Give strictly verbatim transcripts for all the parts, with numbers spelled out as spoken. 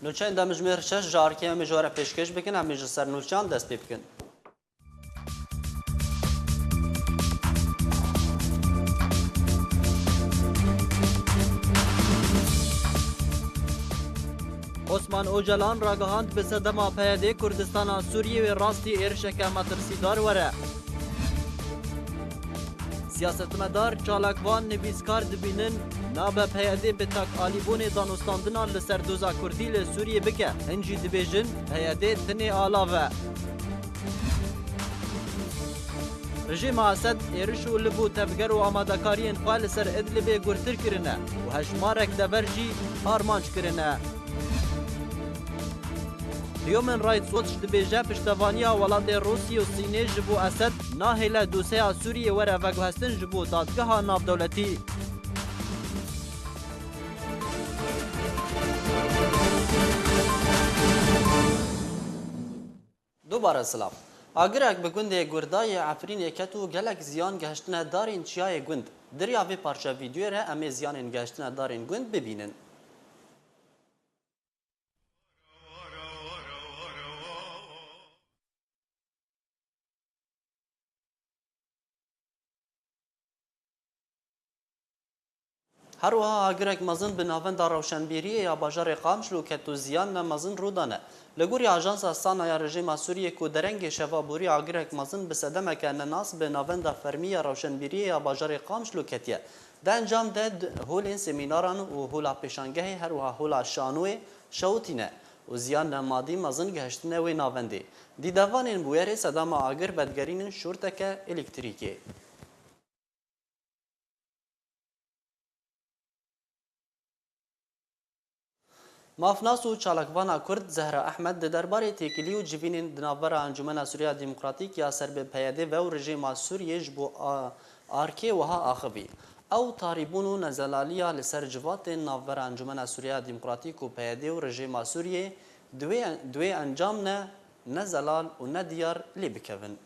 Nûçeyên demjimêr şeş ji arkê em ê ji we re pêşkêş bikin, em ê ji ser nûçeyan dest pê bikin. Osman Ocalan ragihand, bi sedema P Y D Kurdistana Sûriyê wê rastî êrişeke metirsîdar were. Siyasetmedar, çalakvan, nivîskar dibînin, nabe P Y D bi takalîbûnê danûstandina li ser doza Kurdî li Sûriyê bike. Hin jî dibêjin, P Y D tinê alav e. Rejîma Esed êriş û liv û tevger û amadekariyên xwe li ser Idlibê gurtir kirine û hejmarek dever jî armanc kirine. Human Rights Watch dibêje, piştevaniya welatê Rûsî û Sînê ji bo Esed nahêle dosyeya Sûriyê were veguhestin ji bo dadgeha navdewletî. Dubare silav. Agirek bi gundê Gurda yê Efrînê ket û gelek ziyan gehiştine darên çiyayê gund. Diriya vê parçe vîdeoyê re em ê ziyanên gehiştine darên gund bibînin. Her wiha agirek mezin bi navenda rewşenbîriyê ya bajarê Qamişlo ket û ziyan ne mezin rû dane. Li gorî ajansa SANA ya rejîma Sûriyê ku derengê şeva borî agirek mezin bi sedemeke nenas bi navenda fermî ya rewşenbîriyê ya bajarê Qamişlo ketiye. Di encam de d-, holên semînaran û hola pêşangehê her wiha hola şanoyê şewitîne û ziyan ne madî mezin gehiştine wê navendê. Dîdevanên bûyerê sedema agir vedigerînin şorteke elektrîkê. Mafnas û çalakvana Kurd Zehra Ehmed di derbarê têkilî û civînên di navbera Encûmena Sûriya Demokratîk ya ser bi P Y D ve û rejîma Sûriyê ji bo a-, arkê wiha axivî. Ew tarîbûn û nezelaliya li ser civatên navbera Encûmena Sûriya Demokratîk û P Y D û rejîma Sûriyê di wê, di wê encam ne, ne zelal û ne diyar lê bikevin.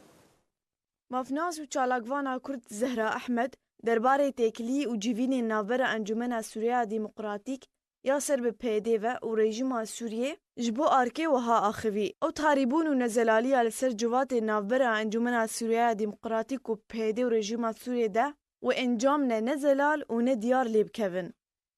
Mafnas û çalakvana Kurd Zehra Ehmed derbarê têkilî û civînên navbera Encûmena Sûriya Demokratîk ya ser bi P Y D ve û rejîma Sûriyê ji bo arkê wiha axivî. Ew tarîbûn û nezelaliya li ser civatên navbera Encûmena Sûriya Demokratîk û P Y D û rejîma Sûriyê de wê encam ne, ne zelal û ne diyar lê bikevin.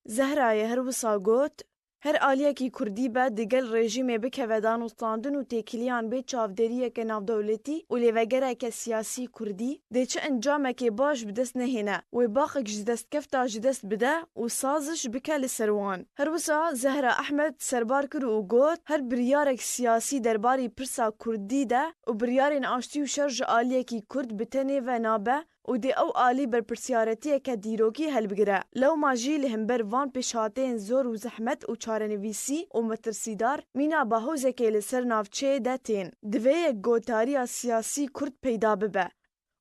Zehrayê her wisa got, Her aliyekî Kurdî be digel rejîmê bikeve danûstandin û têkiliyan bê çavdêriyeke navdewletî û lêvegereke siyasî Kurdî, dê çi encamekê baş bi dest nehêne, wê baxek ji destkefta ji dest bide û saziş bike li ser wan. Her wisa Zehra Ehmed serbar kir û got, Her biryarek siyasî derbarî pirsa Kurdî de û biryarên aştî û şer ji aliyekî Kurd bi tenê ve nabe, û dê ew alî berpirsiyaretiyeke dîrokî helbigire. Lewma jî li hember van pêşhateyên zor û zehmet û çarenivîsî û metirsîdar, mîna bahozekê li ser navçeyê de tên. Divê yekgotariya siyasî Kurd peyda bibe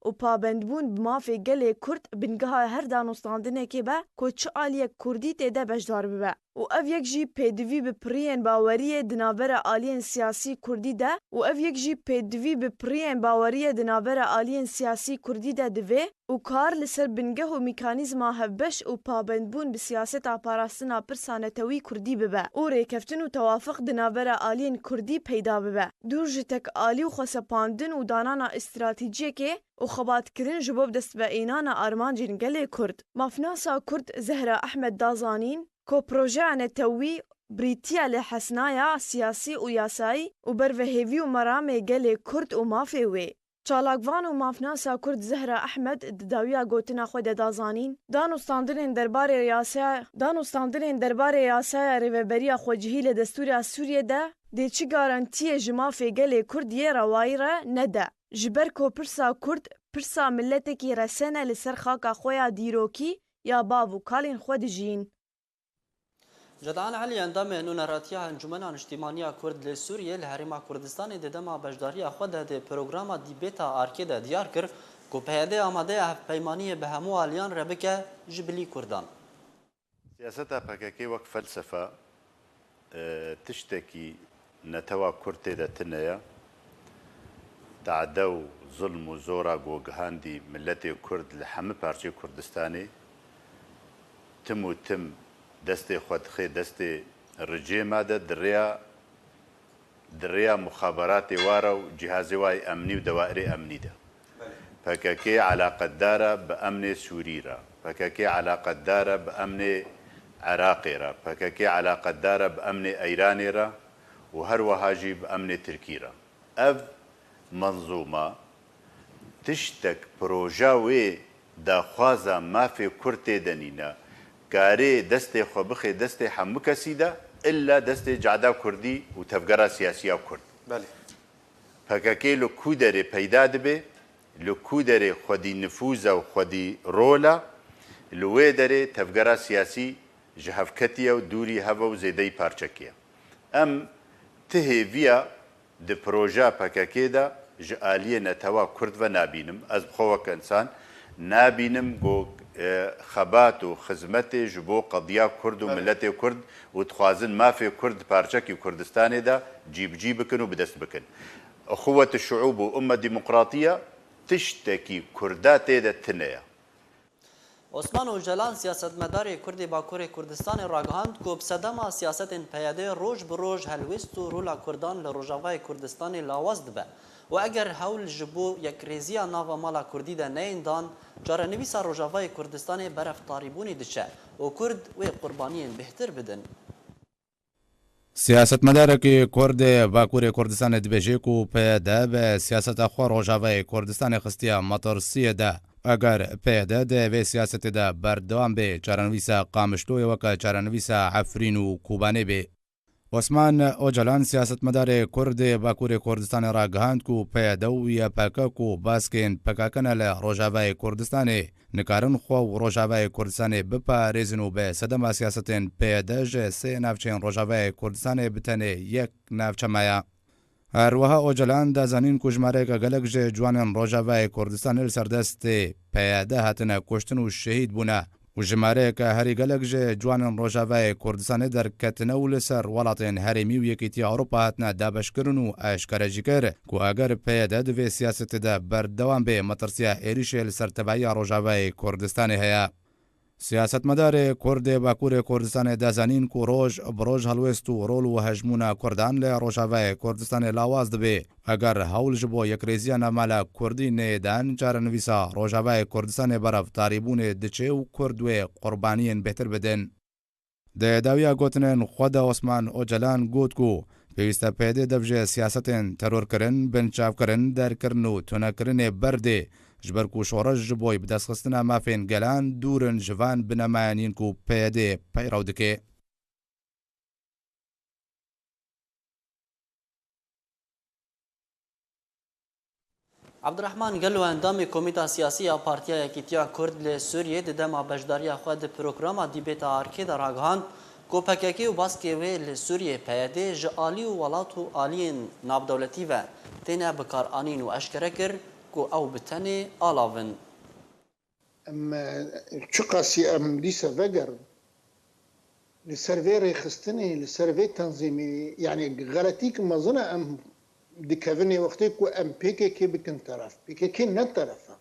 û pabendbûn bi mafê gelê Kurd bingeha her danûstandinekê be ku çi aliyek Kurdî tê de beşdar bibe. Û ev yek jî pêdivî bi piriyên baweriyê di navbera aliyên siyasî Kurdî de û ev yek jî pêdivî bi piriyên baweriyê di navbera aliyên siyasî Kurdî de divê û kar li ser bingeh û mîkanîzma hevbeş û pabendbûn bi siyaseta parastina pirsa netewî Kurdî bibe û rêkeftin û tewafiq di navbera aliyên Kurdî peyda bibe, dûr ji tekalî û xwesepandin û danana stratejiyekê û xebatkirin ji bo bi dest ve ênana armancên gelê Kurd. Mafnasa Kurd Zehra Ehmed da zanîn, ku projeya netewî brîtiye li hesnaya siyasî û yasayî û bervehêvî û meramê gelê Kurd û mafê wê. Çalakvan û mafnasa Kurd Zehra Ehmed di dawiya gotina xwe de da zanîn, danûstandinên derbarê yasaya, danûstandinên derbarê yasaya rêveberiya xwecihî li destûra Sûriyê de dê çi garantiyê ji mafê gelê Kurd yê rewayî re nede. Ji ber ku pirsa Kurd pirsa miletekî resene li ser xaka xwe ya dîrokî ya bav û kalên xwe dijîn. Cedan Elî, endamê Nûneratiya Encûmena Niştîmaniya Kurd li Sûriyê li Herêma Kurdistanê di dema beşdariya xwe de di programa dîbêta Arkê de diyar kir ku P Y D amade ye hevpeymaniyê bi hemû aliyan re bike ji bilî Kurdan. Siyaseta P K K wek felsefe, e, tiştekî netewa Kurd tê de tune ye. Tade û zulm û zora ku gihandî miletê Kurd li hemî parçeyê Kurdistanê, tim û tim destê xwe dixê destê Ricê me de di rêya, di rêya muxaberatê wa re û cihazê wa yê emnî û dewairê emnî de. P K K eleqetdar e bi emnê Sûrî re, P K K eleqetdar e bi emnê Iraqê re, P K K eleqetdar e bi emnê Eyranê re û her wiha jî bi emnê Tirkî re. Ev menzûma tiştek, proja wê daxwaza mafê Kurd tê de nîne, karê destê xwe bixê destê hemû kesî de, illa destê cehda Kurdî û tevgera siyasî ya Kurd. Belê. P K K li ku derê peyda dibe, li ku derê xwedî nifûz e û xwedî rol e, li wê derê tevgera siyasî ji hev ketiye û dûrî hev e û zêdeyî parçe kiriye. Em ti hêviya di projeya P K K de ji aliyê netewa Kurd ve nabînim. Ez bi xwe wek însan nabînim ku, e, xebat û xizmetê ji bo qediya Kurd û Evet. miletê Kurd û dixwazin mafê Kurd di parçekî Kurdistanê de cîbicî bikin û bi dest bikin. Xuwet şuûb û umme demokratiye tiştekî Kurda tê de tune ye. Osman Ocalan, siyasetmedarê Kurd ê Bakurê Kurdistanê ragihand ku bi sedema siyasetên P Y D roj bi roj helwêst û rola Kurdan li Rojavayê Kurdistanê lawaz dibe û eger hewl ji bo yekrêziya nava mala Kurdî de neyên dan, çarenivîsa Rojavayê Kurdistanê berev tarîbûnê diçe û Kurd wê qurbaniyên bêhtir bidin. Siyasetmedarekî Kurd ê Bakurê Kurdistanê dibêje ku P Y D bi siyaseta xwe Rojavayê Kurdistanê xistiye metirsiyê de. Eger P Y D di vê siyasetê de berdewam bê, çarenivîsa Qamişloyê weke çarenivîsa Efrîn û Kobanê bê. Osman Ocalan, siyasetmedarê Kurd ê Bakurê Kurdistanê ragihand ku P Y D û Y P G ku baskên P K K ne li Rojavayê Kurdistanê, nikarin xwe û Rojavayê Kurdistanê biparêzin û bi sedema siyasetên P Y D ji sê navçeyên Rojavayê Kurdistanê bi tenê yek navçe maye. Her wiha Ocalan da zanîn ku jimareyeke gelek ji ciwanên Rojavayê Kurdistanê li ser destê P Y D hatine kuştin û şehîd bûne û jimareyeke herî gelek ji ciwanên Rojavayê Kurdistanê derketine û li ser welatên herêmî û Yekîtiya Ewropa hatine dabeşkirin û eşkere jî kir ku eger P Y D di vê siyasetê de berdewam bê, metirsiya êrîşê li ser tevahiya Rojavayê Kurdistanê heye. Siyasetmedarê Kurd ê Bakurê Kurdistanê da zanîn ku roj bi roj helwêst û rol û hejmûna Kurdan li Rojavayê Kurdistanê lawaz dibe. Eger hewl ji bo yekrêziya navmala Kurdî neyê dan, çarenivîsa Rojavayê Kurdistanê berev tarîbûnê diçe û Kurd wê qurbaniyên bêhtir bidin. Di dawiya gotinên xwe de Osman Ocalan got ku pêwîst e P Y D dev ji siyasetên terorkirin, binçavkirin, derkirin û tunekirinê berdê, ji ber ku şoreş ji bo bidestxistina mafên gelan dûr in ji van binemayan yên ku P Y D peyrew dike. Abdurrahman, gelo endamê Komîta Siyasî ya Partiya Yekîtiya Kurd li Sûriyê di dema beşdariya xwe di programa dîbêta ARKê de ragihand ku P K K û baskê wê li Sûriyê P Y D ji alî û welat û aliyên navdewletî ve têne bikaranîn û eşkere kir ku ew bi tenê alav in. Em, e, çiqasî em dîsa vegerin, li ser vê rêxistinê, li ser vê tenzîmê, yanî xeletîk mezin e em dikevin ê wextê ku em P K K bikin teref. P K K ne teref e.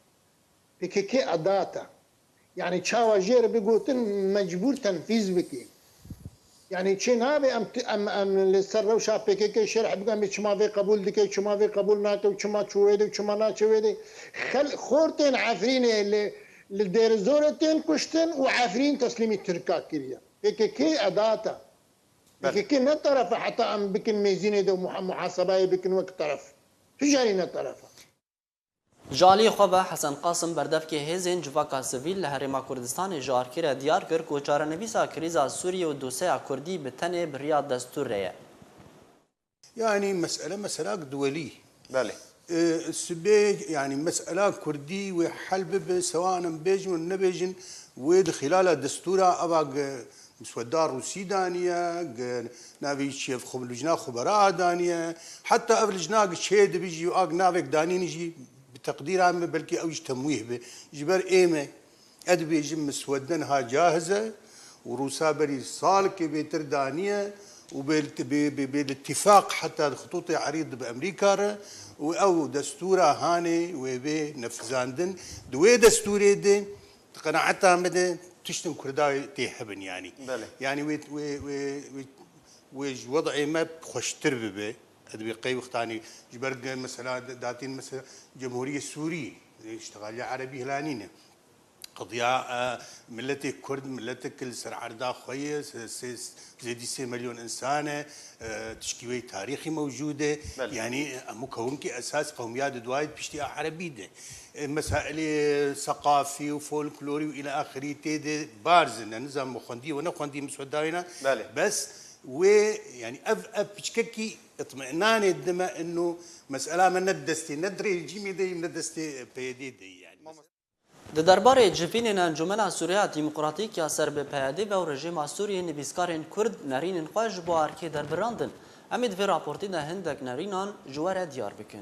P K K edat e. Yanî çawa jê re bi gotin mecbûr tenfîz bike. Yanî çê nabe em, em, em li ser rewşa P K K şerh bikin, em çima vê qebûl dike, çima vê qebûl nake û çima çû wê de û çima naçe wê de. Xel-, xortên Efrînê li, li Dêrizorê tên kuştin û Efrîn teslîmî Tirka kiriye. P K K edat e. Belê. P K K ne teref e heta em bikin mêzînê de û muha-, muhasebayê bikin wek teref. Tu jarî ne teref e. Ji aliyê xwe ve Hesen Qasim berdevkê hêzên civaka sivîl li Herêma Kurdistanê ji ARKê re diyar kir ku çarenivîsa krîza Sûriyê û doseya Kurdî bi tenê bi riya destûr re ye. Yanî mesele meselak duwelî. Belê. Ee, sibê, yanî mesela Kurdî wê hel bibe, sewa em bêjin û nebêjin, wê di xilala destûra eva gi misweda Rûsî daniye, gi navê çi ye, xwe lijna xubera daniye. Heta ev lijna gi çê dibe jî û a gi navek danînî jî bi teqdîra me belkî ew jî temwîh be. Ji ber ê me, ez dibêjim miswede niha cahiz e û Rûsa berî salekê bêtir daniye û bê, bê, bê, bê li îtîfaq heta di xitûtê erîd bi Amerîka re û ew destûra hanê wê bê nefizandin. Di wê destûrê de, di qenaeta me de tiştên Kurda tê hebin, yanî. Belê. Yanî wê, wê, wê, wê Wê ji wed'ê me xweştir bibe. Ez dibê qey wextanî ji ber ge-, mesela datîn mesela Cemhûriyê Sûrî, e, îştixaliya Erebî hilanîne. Qediya, e, miletê Kurd, miletek li ser erda xwe ye, se-, se-, zêdî sê milyon însan e, e, tişkî wê tarîxî mewcûd e. Belê. Yanî, e, hemû kewnkî esas qewmiya di duayê piştî a Erebî de. E, mesailê seqafî û folklorî û île axirî tê de barz in. Nizam me xwendî we nexwendî miswedayê ne. Belê. Bes wê, yanî ev, ev piçkekî îtminanê dime ino mesela me ne di destê, ne di rejîmê de ye, ne destê P Y D de ye, yanî. Di derbarê civînên Encûmena Sûriya Demokratîk ya ser bi P Y D ve û rejîma Sûriyê nivîskarên Kurd nerînên xwe ji bo erkê derbirandin. Em ê di vê raportî de hindek nerînan ji we re diyar bikin.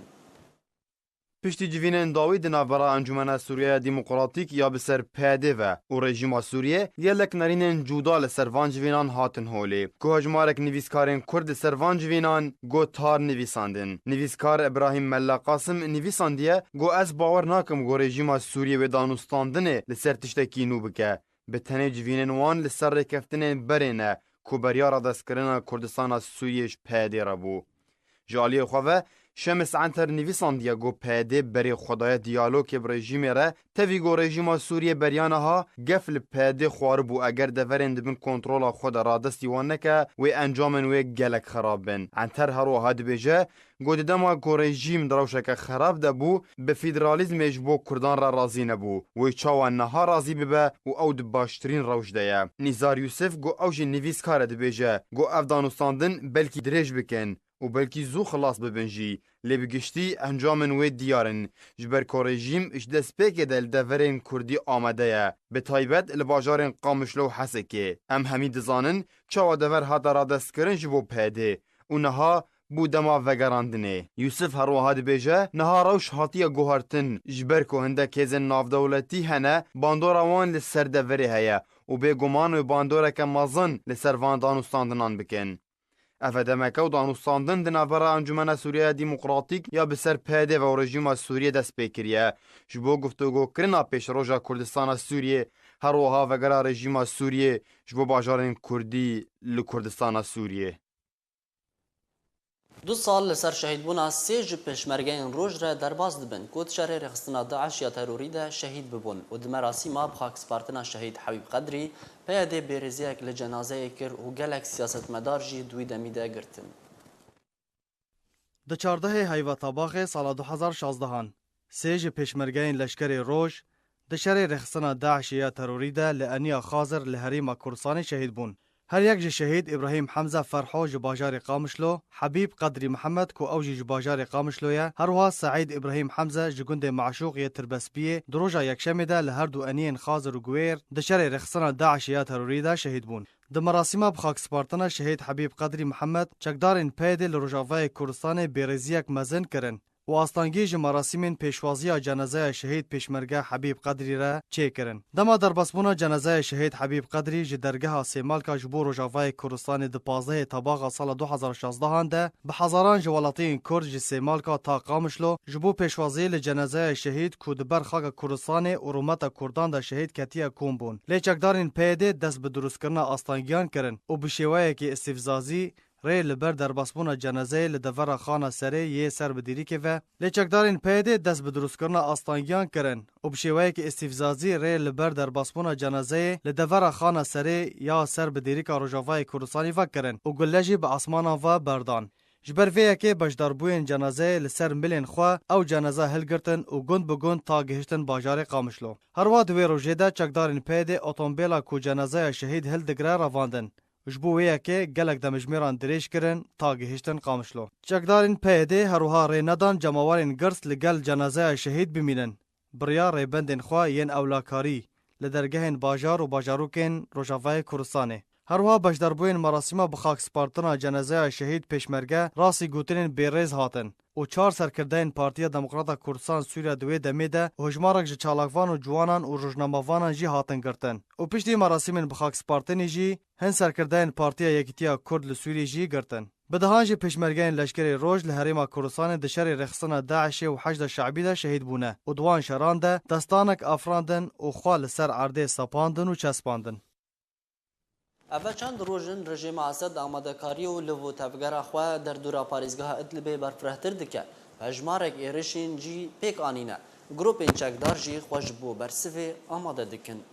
Piştî civînên dawî di navbera Encûmena Sûriyeya Demokratîk ya bi ser P Y D ve û rejîma Sûriyê, gelek nerînên cuda li ser van civînan hatin holê. Ku hejmarek nivîskarên Kurd li ser van civînan got tar nivîsandin. Nivîskar Ibrahîm Mella Qasim nivîsandiye, got, ez bawer nakim ku rejîma Sûriyê wê danûstandinê li ser tiştekî nû bike. Bi tenê civînên wan li ser rêkeftinên berê ne ku beriya radestkirina Kurdistana Sûriyê ji P Y D re bû. Ji aliyê xwe ve, Şemis Enter nivîsandiye ku P Y D berê xwe daye diyalogê bi rejîmê re, tevî ku rejîma Sûriyê beriya niha gef li P Y D xwaribû, eger deverên di bin kontrola xwe de radestî wan neke, wê encamên wê gelek xerab bin. Enter her wiha dibêje, ku di dema ku rejîm di rewşeke xerab de bû, bi federalîzmê ji bo Kurdan re razî nebû. Wê çawa niha razî bibe û ew di baştirîn rewş de ye? Nîzar Yûsif ku ew jî nivîskar e dibêje, ku ev danûstandin belkî dirêj bikin û belkî zû xilas bibin jî, lê bi giştî encamên wê diyar in, ji ber ku rejîm ji destpêkê de li deverên Kurdî amade ye, bi taybet li bajarên Qamişlo û Hesekê. Em hemî dizanin çawa dever hate radestkirin ji bo P Y D û niha bû dema vegerandinê. Yûsif her wiha dibêje, niha rewş hatiye guhertin, ji ber ku hindek hêzên navdewletî hene, bandora wan li ser deverê heye û bêguman wê bandoreke mezin li ser van danûstandinan bikin. Ev e demeke û danûstandin di navbera Encûmena Sûriyeya Demokratîk ya bi ser P Y D ve û rejîma Sûriyê dest pê kiriye. Ji bo guftûgokirina pêşroja Kurdistana Sûriyê, her wiha vegera rejîma Sûriyê ji bo bajarên Kurdî li Kurdistana Sûriyê. Du sal li ser şehîdbûna sê ji pêşmergeyên Roj re derbas dibin ku di şerê rêxistina DAIŞ ya terorî de şehîd bibûn û di merasîma bi xakspartina şehîd Hebîb Qedrî, P Y D bêrêziyek li cenazeyê kir û gelek siyasetmedar jî di wî demî de girtin. Di çardehê heyva Tabaxê sala du hezar şazdehan, sê ji pêşmergeyên leşkerê Roj di şerê rêxistina DAIŞê ya terorî de li Eniya Xazir li herêma Kurdistanê şehîd bûn. Her yek ji şehîd Îbrahîm Hemze Ferho ji bajarê Qamişlo, Hebîb Qedrî Mihemed ku ew jî ji bajarê Qamişlo ye, her wiha Seîd Îbrahîm Hemze ji gundê Meşûq yê Tirbespiyê di roja Yekşemê de li her du eniyên Xazir û Guwêr di şerê rêxistina DAIŞê ya terorî de şehîd bûn. Di merasîma bi xakspartina şehîd Hebîb Qedrî Mihemed, çekdarên P Y D li Rojavayê Kurdistanê bêrêziyek mezin kirin û astangî ji merasîmên pêşwaziya cenazeya şehîd pêşmerge Hebîb Qedrî re çêkirin. Dema derbasbûna cenazeya şehîd Hebîb Qedrî ji dergeha Sêmalka ji bo Rojavayê Kurdistanê di pazdehê Tebaxa sala du hezar şazdehan de bi hezaran ji welatiyên Kurd ji Sêmalka ta Qamişlo ji bo pêşwaziyê li cenazeya şehîd ku di ber xaka Kurdistanê û rûmeta Kurdan de şehîd ketiye kom bûn. Lê çekdarên P Y D dest bi dirustkirina astangiyan kirin û bi şêweyekî îstîfzazî rê li ber derbasbûna cenazeyê li devera Xana Serê yê ser bi dîrîkê ve, lê çekdarên P Y D dest bi dirustkirina astangiyan kirin û bi şêweyekî îstîfzazî rê li ber derbasbûna cenazeyê li devera Xana Serê ya ser bi dîrîka Rojavayê Kurdistanê ve kirin û gule jî bi asmanan ve berdan. Ji ber vê yekê beşdarbûyên cenazeyê li ser milên xwe ew cenaze hilgirtin û gund bi gund ta gihiştin bajarê Qamişlo. Her wiha di wê rojê de çekdarên P Y D otombêla ku cenazeya şehîd hildigire revandin. Ji bo wê yekê gelek demjimêran dirêj kirin ta gihiştin Qamişlo. Çekdarên P Y D her wiha rê nedan cemawerên girs li gel cenazeya şehîd bimînin. Bi riya rêbendên xwe yên ewlekarî li dergehên bajar û bajarokên Rojavayê Kurdistanê. Her wiha beşdarbûyên merasîma bi xakspartina cenazeya şehîd pêşmerge rastî gotinên bêrêz hatin. û çar serkirdeyên Partiya Demokrata Kurdistan Sûriya di wê demê de û hejmarek ji çalakvan û ciwanan û rojnamevanan jî hatin girtin û piştî merasîmên bi xakspartinê jî hin serkirdeyên Partiya Yekîtiya Kurd li Sûriyê jî girtin. Bi dehan jî pêşmergeyên leşkerê Roj li Herêma Kurdistanê di şerê rêxistina DAIŞê û Heşda Şeibî de şehîd bûne û di wan şeran de destanek afirandin û xwe li ser erdê sepandin û çespandin. Eve çend roj in rejîma Esed amadekarî û liv û tevgera xwe derdora parêzgeha Idlibê berfirehtir dike. Hejmarek êrişên jî pêk anîne. Grûpên çekdar jî xwe ji bo bersivê amade dikin.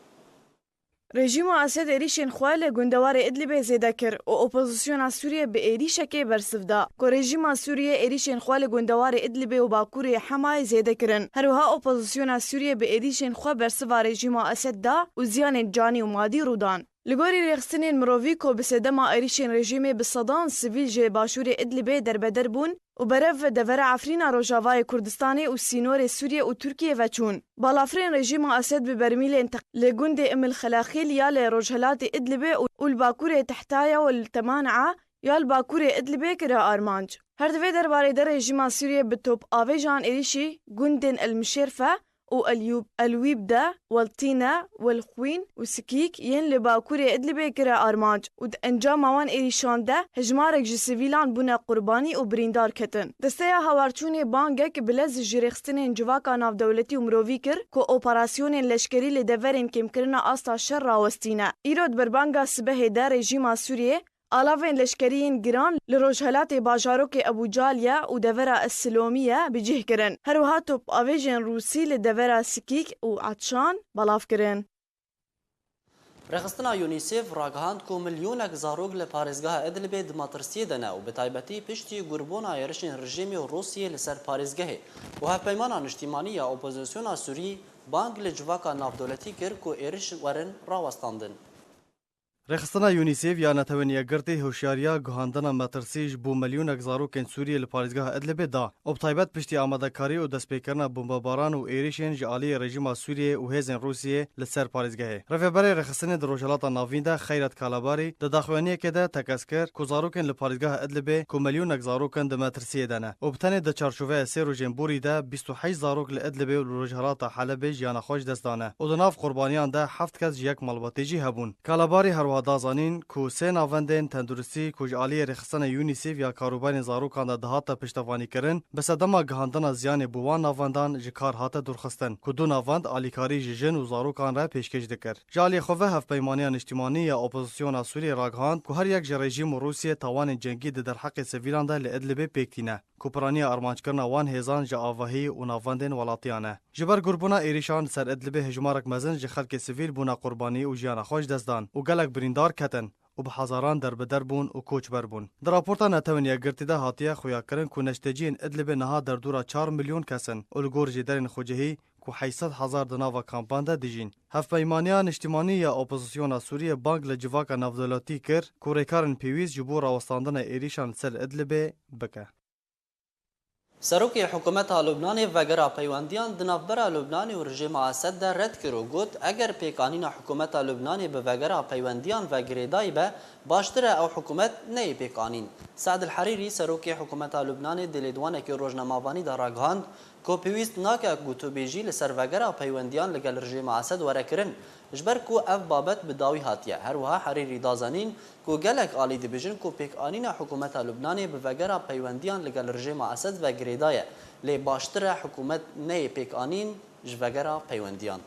Rejîma Esed êrîşên xwe li gundewarê Idlibê zêde kir û opozisyona Sûriyê bi êrîşekê bersiv da, ku rejîma Sûriyê êrîşên xwe li gundewarê Idlibê û bakurê Hemayê zêde kirin. Her wiha opozisyona Sûriyê bi êrîşên xwe bersiva rejîma Esed da û ziyanên canî û madî rû dan. Li gorî rêxistinên mirovî ku bi sedema êrîşên rejîmê bi sedan sivîl ji başûrê Idlibê derbeder bûn û berev devera Efrîna Rojavayê Kurdistanê û sînorê Sûriyê û Tirkiyê ve çûn. Balafirên rejîma Esed bi bermîlên teq-, li gundê Imil Xelaxîl ya li rojhelatê Idlibê û, û li bakurê Tehtaya û li Teman'a ya li bakurê Idlibê kire armanc. Her di vê derbarê de rejîma Sûriyê bi top avêjan êrîşî gundên El Mişêrfe û El Yûb, El Wîb de, Weltîne, Welxwîn û Sikîk yên li bakurê Idlibê kire armanc û di encama wan êrîşan de hejmarek ji sivîlan bûne qurbanî û birîndar ketin. Desteya Hawarçûnê bangek bi lez ji rêxistinên civaka navdewletî û mirovî kir ku operasyonên leşkerî li deverên kêmkirina asta şer rawestîne. Îro di berbanga sibehê de rejîma Sûriyê alavên leşkerî yên giran li rojhelatê bajarokê Ebûcaliye û devera Silomîye bi cih kirin. Her wiha topavêjên Rûsî li devera Sikîk û Etşan belav kirin. Rêxistina UNICEF ragihand ku milyonek zarok li parêzgeha Idlibê di metirsiyê de ne û bi taybetî piştî gurbûna êrişên rejîmê û Rûsiyê li ser parêzgehê û hevpeymana niştîmanî ya opozisyona Sûrî bang li civaka navdewletî kir ku êriş werin rawestandin. Rêxistina UNICEF ya Netewên Yekgirtî hişyariya guhandina metirsî ji bo milyonek zarokên Sûriyê li parêzgeha Idlibê da û bi taybet piştî amadekarî û destpêkirina bombebaran û êrişên ji aliyê rejîma Sûriyê û hêzên Rûsiyê li ser parêzgehê. Rêveberê Rêxistinê di Rojhilata Navîn de Xeyret Kalabarî di daxuyaniyekê de tekez kir ku zarokên li parêzgeha Idlibê ku milyonek zarok in di metirsiyê de ne û bi tenê di çarçoveya sê rojên borî de bîst û heşt zarok li Idlibê û li Rojhilata Helebê jiyana xwe ji dest dane û di nav qurbaniyan de heft kes ji yek malbatê jî hebûn. Kalabarî herwiha da zanîn ku sê navendên tenduristî ku ji aliyê rêxistina UNICEF ya karûbarên zarokan de dihate piştevanîkirin, bi sedema gihandina ziyanê bo wan navendan ji kar hate dûrxistin, ku du navend alîkarî ji jin û zarokan re pêşkêş dikir. Ji aliyê xwe ve Hevpeymaniya Niştîmanî ya Opozisyona Sûriyê ragihand ku her yek ji rejîm û Rûsiyê tawanên cengî di derheqê sivîlan de li Idlibê pêk tîne. Ku piraniya armanckirina wan hêzan ji avahî û navendên welatiyan e. Ji ber gurbûna êrîşan li ser Idlibê hejmarek mezin ji xelkê sivîl bûne qurbanî û jiyana xwe ji dest dan û gelek birîndar ketin û bi hezaran derbeder bûn û koçber bûn. Di raporta Netewên Yekgirtî de hatiye xuyakirin ku neşteciyên Idlibê niha derdora çar milyon kes in û li gor jêderên xwecihî ku heyşt sed hezar di nava kampan de dijîn. Hevpeymaniya Niştîmanî ya Opozisyona Sûriyê bang li civaka navdewletî kir ku rêkarên pêwîst ji bo rawestandina êrîşan li ser Idlibê bike. Serokê Hikûmeta Lubnanê vegera peywendiyan di navbera Lubnanê û rejîma Esed de red kir û got, eger pêkanîna Hikûmeta Lubnanê bi vegera peywendiyan ve girêdayî be, baştir e ew hikûmet neyê pêkanîn. Se'd el-Herîrî, serokê Hikûmeta Lubnanê di lêdwanekî rojnamevanî de ragihand ku pêwîst nake gotûbêjî li ser vegera peywendiyan li gel rejîma Esed were kirin, ji ber ku ev babet bi dawî hatiye. Her wiha Herîrî da zanîn, ku gelek alî dibêjin ku pêkanîna hikûmeta Lubnanê bi vegera peywendiyan li gel rejîma Esed ve girêdayî ye, lê baştir e hikûmet neyê pêkanîn ji vegera peywendiyan.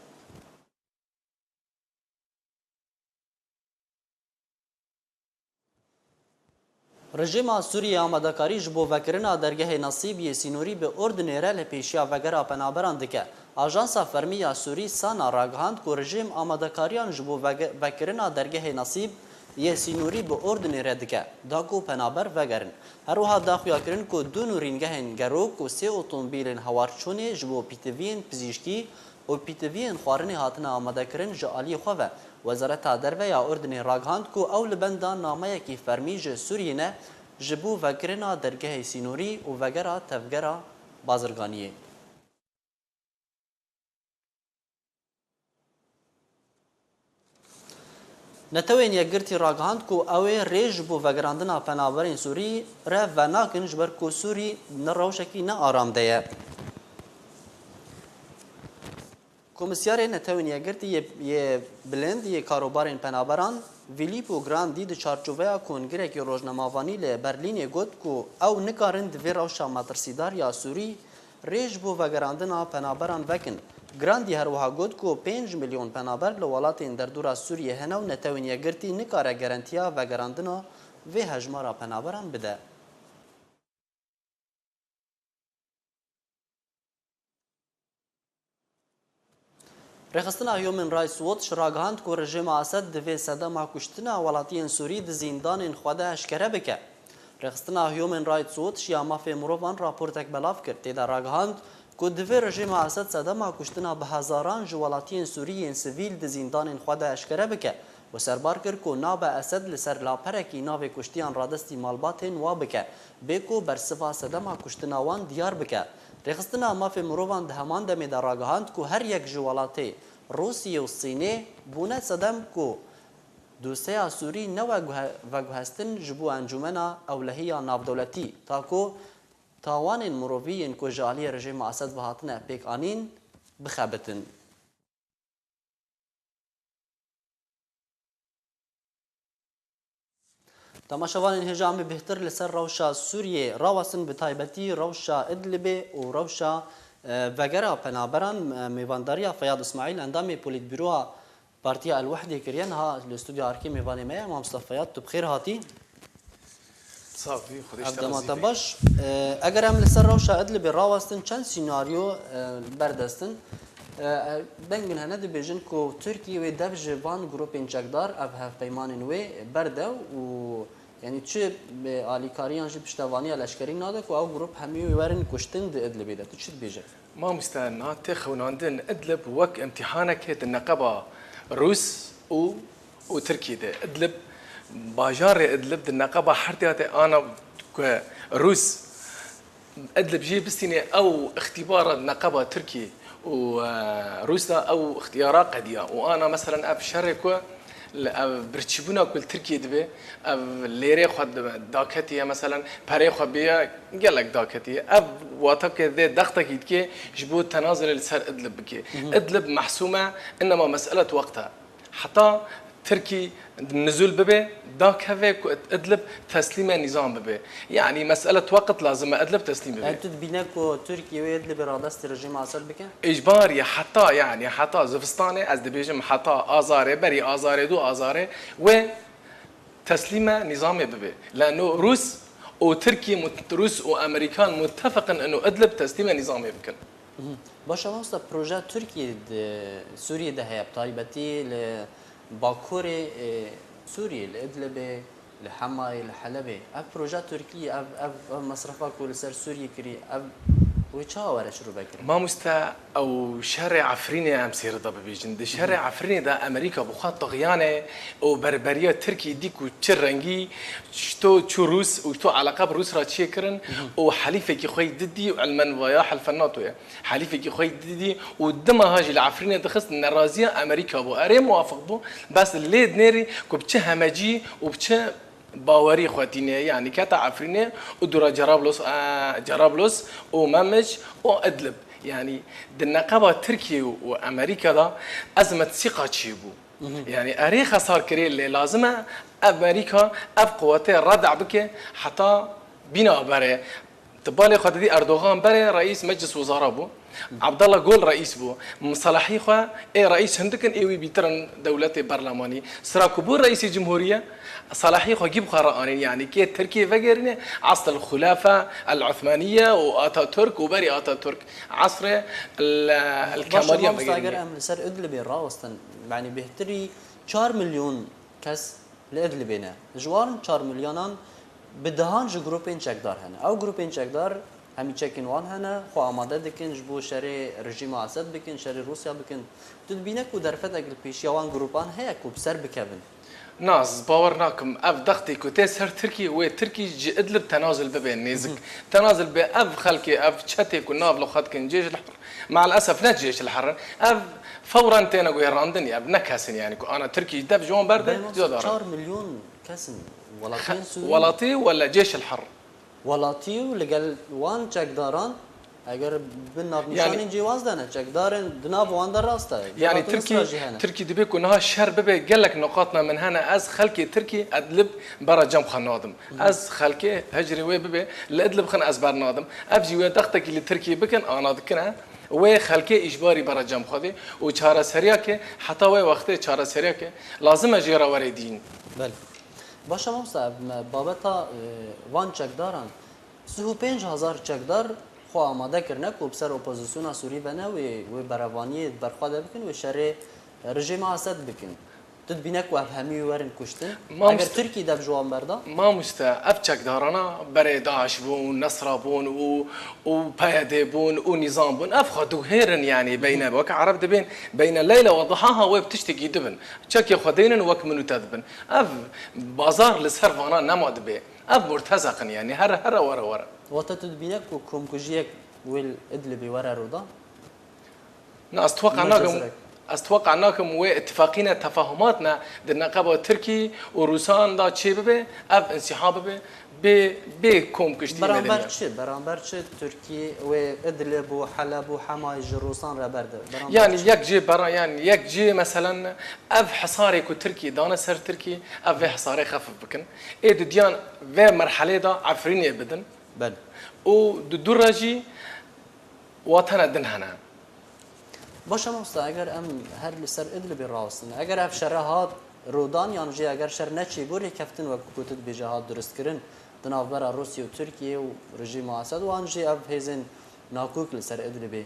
Rejîma Sûriyê amadekarî ji bo vekirina dergehê Nesîb yê sînorî bi Urdinê re li pêşiya vegera penaberan dike. Ajansa fermî ya Sûrî, SANA, ragihand ku rejîm amadekariyan ji bo vege-, vekirina dergehê Nesîb yê sînorî bi Urdinê re dike, da ku penaber vegerin. Her wiha da xuyakirin ku du nûrîngehên gero ku sê otomobîlên hewarçûnê ji bo pîtiviyên pizîşkî û pîtiviyên xwarinê hatine amadekirin ji aliyê xwe ve. Wezareta Derve ya Urdinê ragihand ku ew li benda nameyekî fermî ji Sûriyê ne, ji bo vekirina dergehê sînorî û vegera tevgera bazirganiyê. Netewên Yekgirtî ragihand ku ew ê rê ji bo vegerandina penaberên Sûrî re venakin, ji ber ku Sûrî ne rewşekî ne aram de ye. Komîsyarê Netewên Yekgirtî yê, yê Bilind yê Karobarên Penaberan, Filippo Grandi, di çarçoveya kongirekî rojnamevanî li Berlînê got ku ew nikarin di vê rewşa metirsîdar ya Sûrî rê ji bo vegerandina penaberan vekin. Grandi her wiha got ku pênc milyon penaber li welatên derdora Sûriyê hene û Netewên Yekgirtî nikare garantiya vegerandina vê hejmara penaberan bide. Rêxistina Human Rights Watch ragihand ku rejîma Esed divê sedema kuştina welatiyên Sûrî di zîndanên xwe de eşkere bike. Rêxistina Human Rights Watch ya mafê mirovan raportek belav kir. Tê de ragihand ku divê rejîma Esed sedema kuştina bi hezaran ji welatiyên Sûrî yên sivîl di zîndanên xwe de eşkere bike û serbar kir ku nabe Esed li ser laperekî navê kuştiyan radestî malbatên wa bike, bê ku bersiva sedema kuştina wan diyar bike. Rêxistina Mafê Mirovan di heman demê de ragihand ku her yek ji welatê Rûsiyê û Sînê bûne sedem ku dosyeya Sûrî ne veguhe-, veguhestin ji bo Encûmena Ewlehî ya Navdewletî, ta ku tawanên mirovî yên ku ji aliyê rejîma Esed ve hatine pêkanîn, bixebitin. Temaşevanên hêja, em ê bêhtir li ser rewşa Sûriyê rawestin, bi taybetî rewşa Idlibê û rewşa, e, vegera penaberan. E, mêvandariya Feyad Îsmaîl, endamê Polîtbûroya Partiya El Wehdê kiriye, niha li stûdyoya erkê mêvanê me ye. Mamosta Feyad, tu bi xêr hatî. Sax bî, Xwedê ji te razî be. Ev dema te baş. E, eger em li ser rewşa Idlibê rawestin, çend sînaryo, e, berdest in. E, e, dengin hene dibêjin ku Tirkiyê wê dev ji van grûpên çekdar, ev hevpeymanên wê berde û, yanî çi bi alîkariyan jî piştevaniya leşkerî nade ku ew grûp hemî wê werin kuştin di Idlibê de. Tu çi dibêje? Mamoste, niha tê xewnandin Idlib wek îmtîhanekê di neqeba Rûs û, û Tirkiyê de. Idlib, bajarê Idlib di neqeba herdiya de ana ku Rûs Idlib jî bistînê ew îxtîbara di neqeba Tirkiyê û, e, Rûs de ew îxtiyara qediya. Û ana, meselen, ev şerê ku li ev birçîbûna ku li Tirkiyê dibe, ev lêrê xwe di-, daketiye, meselen, perê xwe bêye, gelek daketiye. Ev wata ke vê dextekî dike ji bo tenazulê li ser Idlib bike. Mhm. Idlib mehsûm e, inema mesele wexte. Heta Tirkî nizûl bibe, dakeve ku Idlib teslîme nîzam bibe. Yanî mesele wexte lazim e Idlib teslîm bibe. Yani tu dibîne ku Tirkî wê Idlibê radestî rejîma Esed bike? Îcbar ye heta, yani heta zivistanê, ez dibêjim heta azarê, berî azarê, du azarê wê teslîme nîzamê bibe. Leno Rûs û Tirkî mut-, Rûs û Amerîkan mutefeqin ino Idlib teslîme nîzamê bikin. Mhm. Baş e, mamosta, projeya Tirkiyê di Sûriyê de heye, bi taybetî li Bakurê, e, Sûriyê, li Idlibê, li Hemayê, li Helebê. Ev projeya Tirkiyê, ev, ev, ev mesrefa ku li ser Sûriyê kirî, ev wê çawa were şirove kirin? Mamoste, ew şerê Efrînê em sêrida bibêjin. Di şerê Hı hı. Efrînê de Amerîka bi xwe tixiyane û berberiya Tirkî dî ku çi rengî, çi to çû Rûs û to eleqa bi Rûs re çiyê kirin Hı hı. û helîfekî xwe yî didî û elmen vaya helifa NATO ye. Helîfekî xwe yî didî û dima ha jî li Efrînê dixist neraziya Amerîka bû. Erê muwafiq bû, bes lê dinêrî ku bi çi hemecî û bi çi bawerî xwe tîne, yanî kete Efrînê û dûra Cerablos, e, Cerablos û Memiş û Idlib. Yanî di neqeba Tirkiye û Amerîka de ezmet sîqa çêbû. Mhm. Yanî erê xesar kirê lê lazim e Amerîka ev quwetê red'a bike heta bîna berê. Ti balê xwe didî Erdogan berê reîs Meclis Wizara bû. Abdullah Gol reîs bû. Misalahî xwe ê reîs hindik in, ê wî bîtir in dewletê berlemanî. Sira ku bû reîsê cumhuriye, salahî xwe gî bi xwe re anîn. Yanî kê Tirkiyê vegerîne, asl el Xulafe el Uthmaniye û Ataturk û berî Ataturk, asrê el, el Baş e, Kemaliyan mamosta, eger vegerîne. Em li ser Idlibê rawestin, yanî bêhtirî çar milyon kes li Idlibê ne. Ji wan çar milyonan bi dehan ji grûpên çekdar hene. Ew grûpên çekdar hemî çekên wan hene, xwe amade dikin ji bo şerê rejîma Esed bikin, şerê Rûsya bikin. Tu dibîne ku derfetek li pêşiya wan grûpan heye ku bi ser bikevin? Na, ez bawer nakim. Ev dextê ku tê ser Tirkî, wê Tirkî ji Idlib tenazul bibe nêzik. Mhm. Tenazul be ev xelkê, ev çetê ku nav li xwe dikin cêş li her. Me'el esef ne cêş el her in. Ev fewren têne guherandin, ev ne kes in, yani ku ana Tirkî dev ji wan berde, Belê mamosta, ziyade re. Çar milyon kes in welatiyên Sûrî. Welatî wele cêş el her. Welatî û li gel wan çekdaran, eger bi navnîşanên Yani cêwaz de ne, çekdarên di nav wan de rast e. Yani Cematin Tirkî, Misra jî hene. Tirkî dibe ku niha şer bibe, gelek nuqatna min hene, ez xelkê Tirkî Idlib bera cem xwe nadim. Hı hı. Ez xelkê hicrê wê bibe, li Idlib xin ez bernadim. Ev jî wê dextekî li Tirkiyê bikin, ana dikine. Wê xelkê îjbarî bere cem Xwedê û çareseriyeke heta wê wextê çareseriyeke lazim e jê re were dîn. Belê. Baş e mamosta, ev me babeta e, van çekdaran, sih û pênc hezar çekdar xwe amade kirine ku bi ser opozisyona Sûrî ve ne wê, wê berevaniyê di ber xwe de bikin, wê şerê rejîma Esed bikin. Tu dibîne ku ev hemî werin kuştin? Eger Tirkî dev ji wan berda? Mamoste, ev çekdarana berê DAIŞ bûn, Nesra bûn û û PYD bûn û nîzam bûn. Ev xwe dûhêr in, yanî beyne, wek ereb dibên, beyne leyla we dihaha wê bi tiştekî dibin. Çekê xwe deynin wek min û te dibin. Ev bazar li ser vana nema dibê. Ev murtezaq in, yanî here here were were. Wate tu dibîne ku komkujiyek wê li Idlibê were rûdan? Na, ez tweqa nakim, ez tweqa nakim wê îtifaqîne tefahumatne di neqeba Tirkî û Rûsan de çêbibe, ev însîha bibe, bê, bê komkuştî Beramber nedeniya. Çi? Beramber çi? Tirkî wê Idlib û Heleb û Hemayê ji Rûsan re berde. Beramber Yanî çi? Yek cê bera, yanî yek cê meselen ev hisarê ku Tirkî dane ser Tirkî, ev vê hisarê xefif bikin. Ê di diyan vê merhelê de Efrînê bidin. Belê. Û di dû re jî Watene din hene. Baş e mamosta, eger em her li ser Idlibê rawestin, eger ev şere hat rûdan yan jî eger şer neçêbû rêkeftin wekî ku tu dibêje hat duristkirin di navbera Rûsya û Tirkiyê û rejîma Esed û an jî ev hêzên nakok li ser Idlibê,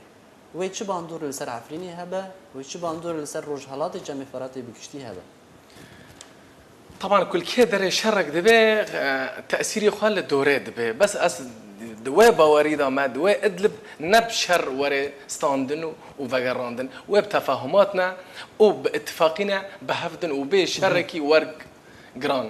wê çi bandor li ser Efrînê hebe, wê çi bandor li ser Rojhelatê Çemê Feratê bi giştî hebe? Teban ku li kê derê şerek dibe, e, tesîrê xwe li dorê dibe. Bes ez di wê bawerî de me, di wê Idlib ne bi şer were standin û, û vegerandin. Wê bi tefahumat ne û bi îtifaqî ne bi hev din û bê şerekî wergiran.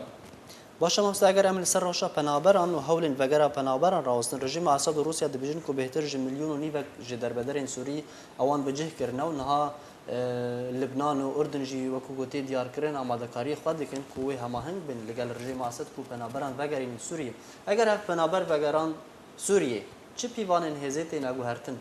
Baş e, mamoste, eger em li ser rewşa penaberan û hewlên vegera penaberan rawestin, rejîma Esad û Rûsya dibêjin ku bêhtir ji milyon û nîvek ji derbederên Sûrî ewan bi cih kirine û niha Libnan û Urdun jî wekî ku tê diyarkirin amadekariyê xwe dikin ku wê hemaheng bin li gel rejîma Esed ku penaberan vegerînin Sûriyê. Eger ev penaber vegeran Sûriyê, çi pîvanên hêzê têne guhertin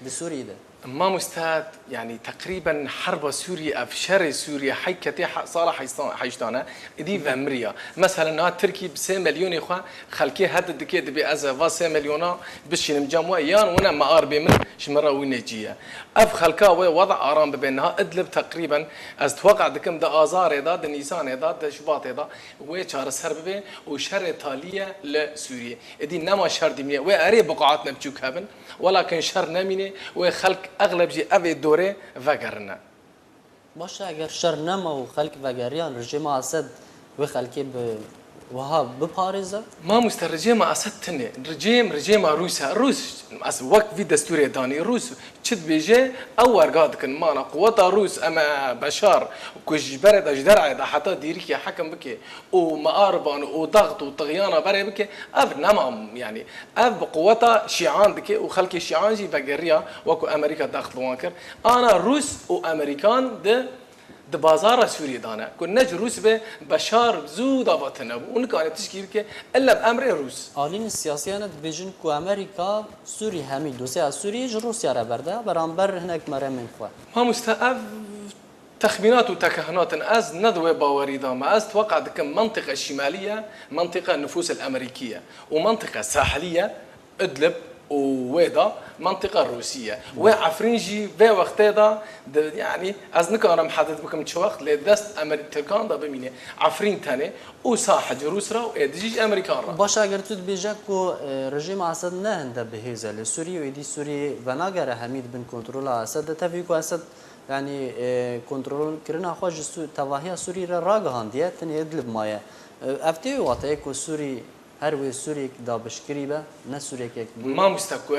di Sûriyê de? Mamoste, yanî teqrîben herba Sûriyê, ev şerê Sûriyê hey ketê he-, sala heştan, heştan e, îdî vemiriya. Mesela niha Tirkî bi sê milyonê xwe xelkê hedi dike, dibê ez ê va sê milyona bişînim cem we, yan wine me ar bê min ji min re wî nêcî ye. Ev xelka wê weda aram bibe. Niha Idlib teqrîben ez tweqa dikim di Azarê de, di Nîsanê de, di Şubatê de wê çareser bibe û şerê talî ye li Sûriyê. Êdî nema şer dîmîne. Wê erê biqatine biçûk hebin, welakin şer nemîne, wê xelk exleb jî evê dorê vegerine. Baş e, eger şer nema û xelk vegeriyan, rejîma Esed wê xelkê bi wiha biparêze? Mamoste, rejêma Esed tune. Rejêm, rejêma Rûs e. Rûs, ez wek vî destûrê danî. Rûs çi dibêje, ew werga dikin. Mana quweta Rûs, em e Beşar, ku ji berê de, ji derê de heta dîrikê hekim bike û miariban û daxt û tixyana berê bike, ev nema, yanî ev bi quweta şîan dike û xelkê şîan jî vegeriya, wekû Amerîka daxt bi wan kir. Ana Rûs û Amerîkan di di bazara Sûriyê de ne. Ku ne ji Rûs be, Beşar zû dava tune bû û nikane tişkî bike, illa bi emrê Rûs. Alînên siyasî hene dibêjin ku Amerîka Sûrî hemî dosyeya Sûriyê ji Rûsya re berde, beramber hinek meremên xwe. Mamoste, ev texmînat û tekehinat in, ez ne di wê bawerî de me. Ez tweqa dikim mentiqe şimalî ye, mentiqe nufûs el Amerîkî ye û mentiqe sahilî ye. Idlib û wê de mentiqa Rûsî ye. Wê Efrîn jî vê wextê de, di, yanî ez nikarim hedid bikim çi wext, lê dest Emer-, Tirkan de bimîne. Efrîn tenê û sahil ji Rûs re û êdî jî ji Emerîkan re. Baş e, eger tu dibêje ku, e, rejîma Esed ne hinde bi hêz e li Sûriyê û êdî Sûriyê venagere hemî di bin kontrola Esed de, tevî ku Esed, yanî, e, kontrolkirina xwe ji Sû-, tevahiya Sûriyê re ragihandiye, tenê Idlib maye. E, ev tê wê wateyê ku Sûrî Her wê Sûriyek dabişkirî be, ne Sûriyek yek bû. Mamoste ku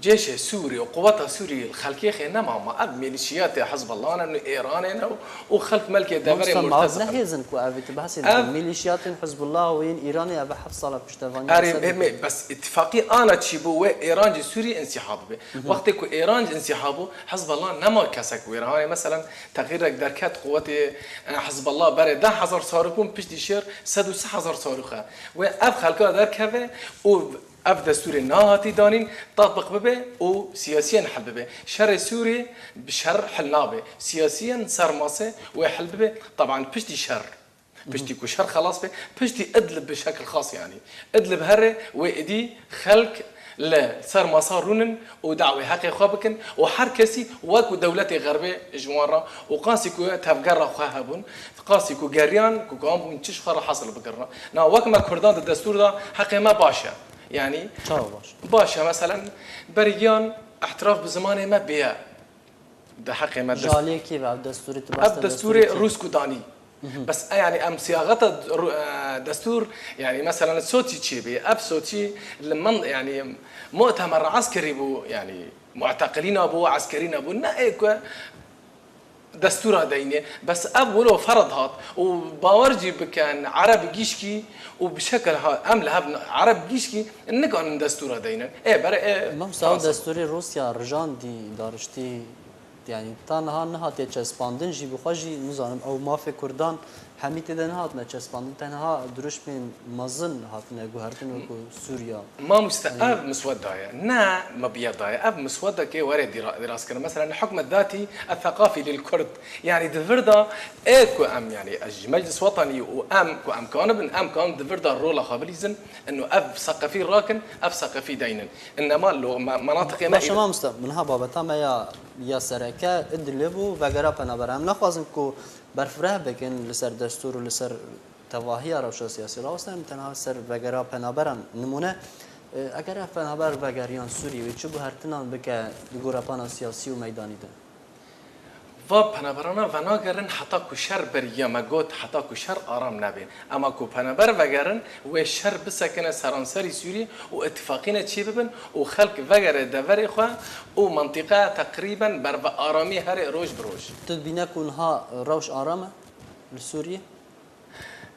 cêşê Sûrî û quweta Sûrî li xelkê xê nema, ma ev mêlîşiyatê Hizbullah ne, Îranê ne û xelk melkê deverê Mamoste, ma ev murtezaq ne in. Hêz in ku ev ê tu behsê Ev- dikin. Mêlîşiyatên Hizbullah û yên Îranê ev heft sala piştevaniya Erê, Esed em ê, dikin. Bes îtifaqî ana çî bû wê Îran ji Sûrî însîha bibe. Wextê ku Îran însîha bû, Hizbullah nema kesek wê re. Hanê meselen Texîrek derket, quwetê, e, Hizbullah berê deh hezar sarûk bûn, piştî şêr sed û sî hezar sarûk e. Wê ev xelka derkeve û ev destûrê nahatî danîn, tatbiq bibe û siyasiyen hil bibe. Şerê Sûriyê bi şer hil nabe. Siyasiyen ser masê wê hil bibe. Taban piştî şer. Piştî ku şer xelas be, piştî Idlib bi şekil xas yanî. Idlib here wê êdî xelk li ser masa rûnin û dawê heqê xwe bikin û her kesî wek ku dewletê Xerbê ji wan re û qasî ku tevgera xwe hebûn, qasî ku geriyan ku kan bûn çi ji xwe re hasil bikirine. Na wek me Kurdan di destûr de heqê me baş e. Yanî Çawa baş? Baş e, meselen, berigiyan îtiraf bi zimanê me bêye. Di heqê me dest- Ji aliyê kî ve ev destûrê tu behs Ev te destûrê destûrê kî? Rûs ku danî. Bes, e, yanî em siyaxeta ru-, e, destûr, yanî meselen sotî çêbê. Ev sotî li min, yanî mu'temer eskerî bû, yanî mu'teqilîna bû, eskerîna bû. Ne ê ku destûra deynê. Bes ev wilo ferz hat û bawer jî bikin, Ereb gişkî û bi şekil ha, em li hev Ereb gişkî nikanin destûra deynin. Ê bere ê Mamosta, ew destûrê Rûsya rijandî, dariştî, yanî ta niha nehatiye çespandin jî, bi xwe jî nizanim ew mafê Kurdan hemî tê de nehatine çespandin, tenha dirûşmên mezin hatine guhertin wekû Sûriya. Mamoste, Yanî ev misweda ye. Ne, mebiyeda ye. Ev miswedekê were dîra-, dîraskirin. Mesela, li hukmet datî el-thekafî lil Kurd. Yanî di vir de ê ku em, yanî ez ji Meclis Wetanî û em ku em kanibin, em kan di vir de rola xwe bilîzin, inu ev seqefî rakin, ev seqefî deynin. Innema lo me-, menatiqê me Baş e, î- mamoste, min ha babeta me ya, ya sereke Idlib û vegera penaberan. Em naxwazin ku berfireh bikin li ser destûr û li ser tevahiya rewşa siyasî rawestin, em tenha ser vegera penaberan. Nimûne, e, eger ev penaber vegeriyan Sûriyê wê çi guhertinan bike di gorepana siyasî û meydanî de? Va penaberana venagerin heta ku şer beriya me got, heta ku şer aram nebe. Ema ku penaber vegerin, wê şer bisekine seranserî Sûriyê û îtîfaqîne çêbibin û xelk vegere deverê xwe û mintîqe teqrîben berve aramî here roj bi roj. Tu dibîne ku niha rewş aram e li Sûriyê?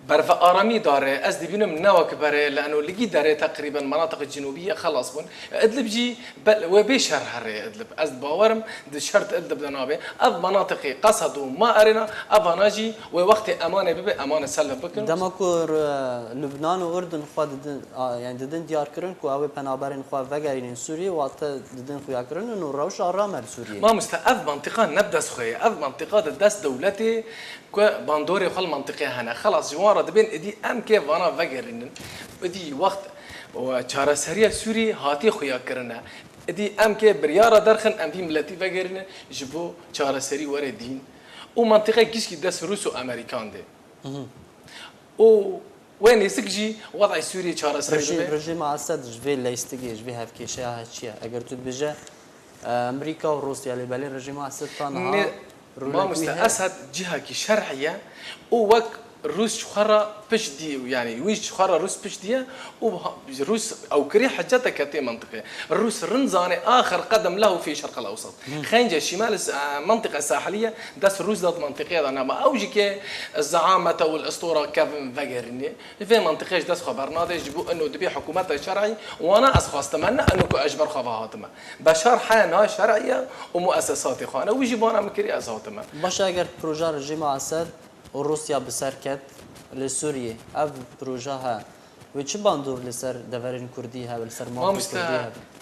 Berve aramî dare, ez dibînim ne wek berê, li eno ligî derê teqrîben menatiq cenûbî yê xelas bûn. Idlib jî be-, wê bê şer herê Idlib. Ez bawerim di şer di Idlib de nabe. Ev menatiqê Qesed û Maerêna, evana jî wê wextê emanê bibe, emanê self bikin. Dema ku re-, Lubnan û Urdun xwe didin, a, yani didin diyarkirin ku ew ê penaberên xwe vegerînin Sûriyê, wate didin xuyakirin û rewş aram e li Sûriyê. Mamoste, ev mantiqa ne bi dest xwe ye. Ev mantiqa di dest dewletê ku bandorê xwe li mentiqê hene. Xelas, ji wan re dibên idî em kê vana vegerînin. Idî wext û çareseriya Sûrî hatiye xuya kirine. Idî em kê biryara derxin, em vî miletî vegerînin ji bo çareserî were dîn. Û mentiqe gişkî dest Rûs û Amerîkan de. Û wê nêzik jî wed'ê Sûriyê çareserî Rejî-, bibe. Rejîma Esed ji vê leystigê, ji vê hevkêşeya he çi ye? Eger tu dibêje, e, Amerîka û Rûsya, lê belê rejîma Esed ta niha Nê, rûlek wî Mamoste, heye? Esed cihekî şer'î ye û wek Rûs ji xwe re pişt dî, yanî wî ji xwe re Rûs pişt diye û ha-, Rûs ewkirî hiceteke tê mentiqê. Rûs rind zane axir qedem lehu fî şerqil ewsat. Xence şimal, e, mentiqe sahilî ye, dest Rûs de di mentiqê de nema. Ew jî ke zeamete û l-istora kevin vegerînê. Vê mentiqê ji dest xwe bernade, ji bo ino dibê hikûmeta şer'î, wana ez xwestime, ne ino ku ez ji ber xwe ve hatime. Beşar heya niha şer'î ye û muessesatê xwe hene. Wî jî bana min kirî ez hatime. Baş e, eger proja rejîma Esed û Rûsya bi ser ket li Sûriyê, ev proja he, wê çi bandor li ser deverên Kurdî hebe, li ser mafê Kurdî hebe? Mamoste,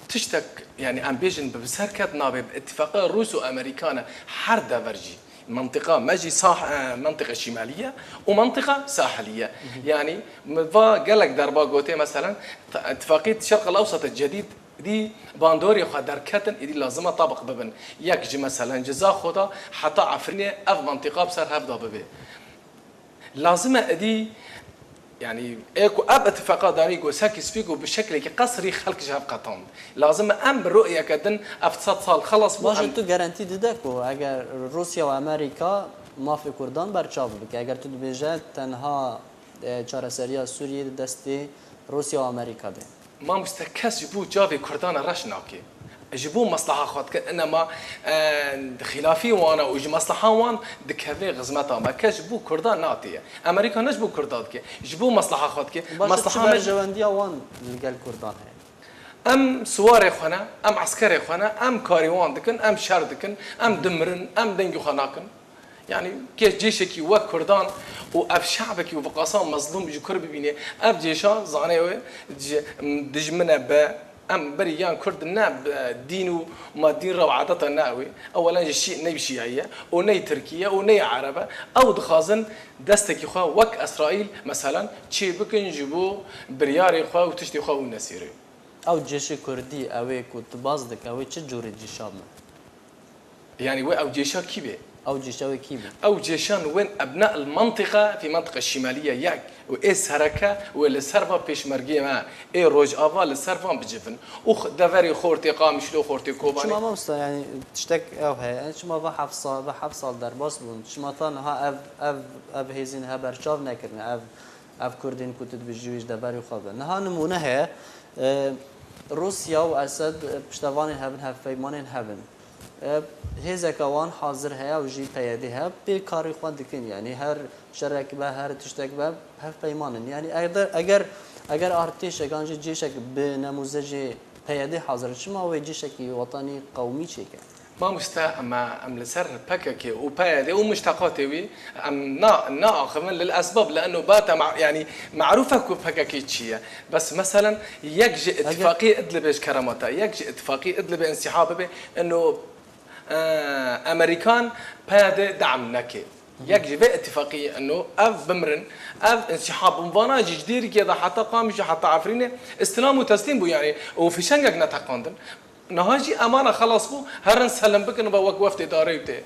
tiştek, yani em bêjin bi, bi ser ket nabe, bi îtîfaqa Rûs û Amerîkan e, her dever jî. Mentiqa me jî sah-, e, mentiqa şimalî ye û mentiqa sahilî ye. Yanî, mi va gelek derba gotê, meselen, t-, îtîfaqî Şerq el Ewsat cedîd, îdî bandorê xwe derketin, îdî lazim e tabiq bibin. Yek ji, meselen, ji Zaxo de heta Efrînê ev mentiqa bi ser hev de bibe. Lazim e êdî, yanî, ê ku ev îtîfaqa danî ku sekî spî ku bi şeklekî qesrî xelk ji hev qetand. Lazim e em bi rûyeke din ev sed sal xelas bû, Baş e, em tu garantî dide ku eger Rûsya û Amerîka mafê Kurdan berçav bike, eger tu dibêje tenha, e, çareseriya Sûriyê di destê Rûsya û Amerîka de? Mamoste, kes ji bo çavê Kurdan e reş nake. Ji bo mesleha xwe dike, inema, e, xilafî wan e û ji mesleha wan dikeve xizmeta me. Kes ji bo Kurdan natiye. Amerîka ne ji bo Kurda dike. Ji bo mesleha xwe dike. Baş e, çi Mesleha me berjewendiya wan li gel Kurdan heye? Em siwarê xwe ne, em eskerê xwe ne, em karê wan dikin, em şer dikin, em dimirin, em dengê xwe nakin. Yanî ke cêşekî wek Kurdan û ev şe'bekî û viqasan mezlûm ji kur bibîne, ev cêşa zanê wê ji, dijmin e be, em berî yan Kurd ne bi dîn û ma dîn re û adeta ne ew ê. Ewelen ji şî-, ne şîayî ye û ne Tirkî ye û ne Ereb e. Ew dixwazin destekî xwe wek Îsraîl, meselen, çê bikin ji bo biryarê xwe û tiştê xwe û nesêrê. Ew cêşê kurdî, ew ê ku tu baz dike, ew ê çi cûrê cêşan be? Yani wê ew cêşa kî bê? Ew cêşa wê kî be? Ew cêşan wên ebna el-mentiqa fî mentiqa şimaliye yek û ê sereke wê li ser va pêşmergê me ê rojava li ser van bicivin û deverê xortê Qamişlo, xortê Kobanê. Çima mamosta, yani tiştek ew heye, çima va heft sal, va heft sal derbas bûn, çima ta niha ev, ev, ev hêzên he berçav nekirine, ev, ev kurdên ku tu dibêjî wê ji deverê xwe be. Niha nimûne heye, e, Rûsya û Esed, e, piştevanên hebin, hevpeymanên hebin. E, hêzeke wan hazir heye û jî P Y D heye, pê karê xwe dikin. Yanî her şerek be, her tiştek be, hevpeyman in. Yanî eger, eger, eger artêşek an jî cêşek bi nemûze jê P Y D hazir, çima wê cêşekî wetanî qewmî çêke? Mamoste, em, em li ser P K K û P Y D û muşteqatê wî em na, naaxivin lil esbab, li eno bate ma, yanî marûf e ku P K K çi ye. Bes meselen yek ji îtifaqî Idlibê ji kerema te, yek ji îtifaqî Idlibê însiha bibe, eno, e, Amerîkan P Y D de'm neke. Yek ji vê îtifaqî eno ev bimrin, ev însiha bûn. Vana jî ji Dêrikê de heta Qamişlo, heta Efrînê îstilam û teslîm bû, yanî û fişengek neteqandin. Niha jî emana xelas bû, herin selim bikin ve wek weftê darê û tê.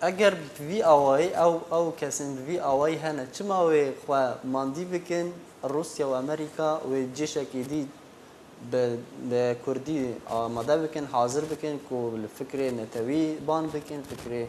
Eger bi vî awayî ew, ew kesên bi vî awayî hene, çima wê xwe mandî bikin, Rûsya û Amerîka wê cêşekê dî bi, bi kurdî amade bikin, hazir bikin ku li fikrê netewî ban bikin, fikrê